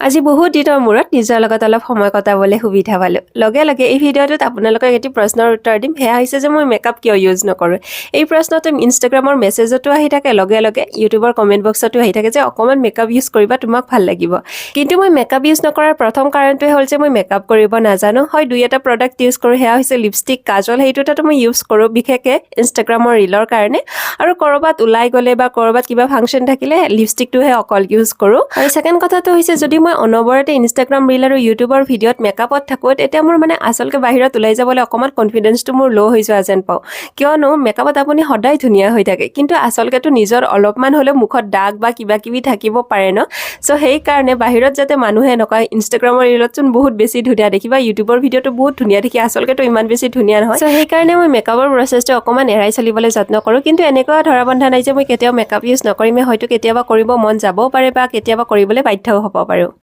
আজি বহুত দিনৰ মূৰত নিজৰ লগত অলপ সময় কটাবলৈ সুবিধা পালোঁ। লগে লগে এই ভিডিঅ'টোত আপোনালোকক এটি প্ৰশ্নৰ উত্তৰ দিম। সেয়া হৈছে যে মই মেকআপ কিয় ইউজ নকৰোঁ। এই প্ৰশ্নটো ইনষ্টাগ্ৰামৰ মেছেজতো আহি থাকে, লগে লগে ইউটিউবৰ কমেণ্ট বক্সতো আহি থাকে যে অকণমান মেকআপ ইউজ কৰিবা, তোমাক ভাল লাগিব। কিন্তু মই মেকআপ ইউজ নকৰাৰ প্ৰথম কাৰণটোৱে হ'ল যে মই মেকআপ কৰিব নাজানো। হয়, দুই এটা প্ৰডাক্ট ইউজ কৰোঁ, সেয়া হৈছে লিপষ্টিক, কাজল। সেইটো দুটাতো মই ইউজ কৰোঁ বিশেষকৈ ইনষ্টাগ্ৰামৰ ৰিলৰ কাৰণে আৰু ক'ৰবাত ওলাই গ'লে বা ক'ৰবাত কিবা ফাংচন থাকিলে লিপষ্টিকটোহে অকল ইউজ কৰোঁ। আৰু ছেকেণ্ড কথাটো হৈছে, যদি মই অনবৰতে ইনষ্টাগ্ৰাম ৰিল আৰু ইউটিউবৰ ভিডিঅ'ত মেকআপত থাকোঁ, তেতিয়া মোৰ মানে আচলতে বাহিৰত ওলাই যাবলৈ অকণমান কনফিডেঞ্চটো মোৰ ল' হৈ যোৱা যেন পাওঁ। কিয়নো মেকআপত আপুনি সদায় ধুনীয়া হৈ থাকে, কিন্তু আচলতেতো নিজৰ অলপমান হ'লেও মুখত দাগ বা কিবা কিবি থাকিব পাৰে ন। চ' সেইকাৰণে বাহিৰত যাতে মানুহে নকয়, ইনষ্টাগ্ৰামৰ ৰিলতচোন বহুত বেছি ধুনীয়া দেখি বা ইউটিউবৰ ভিডিঅ'টো বহুত ধুনীয়া দেখি, আচলতেতো ইমান বেছি ধুনীয়া নহয়। চ' সেইকাৰণে মই মেকআপৰ প্ৰচেছটো অকণমান এৰাই চলিবলৈ যত্ন কৰোঁ। কিন্তু এনেকুৱা ধৰা বন্ধা নাই যে মই কেতিয়াও মেকআপ ইউজ নকৰিমেই। হয়তো কেতিয়াবা কৰিব মন যাবও পাৰে বা কেতিয়াবা কৰিবলৈ বাধ্যও হ'ব পাৰোঁ।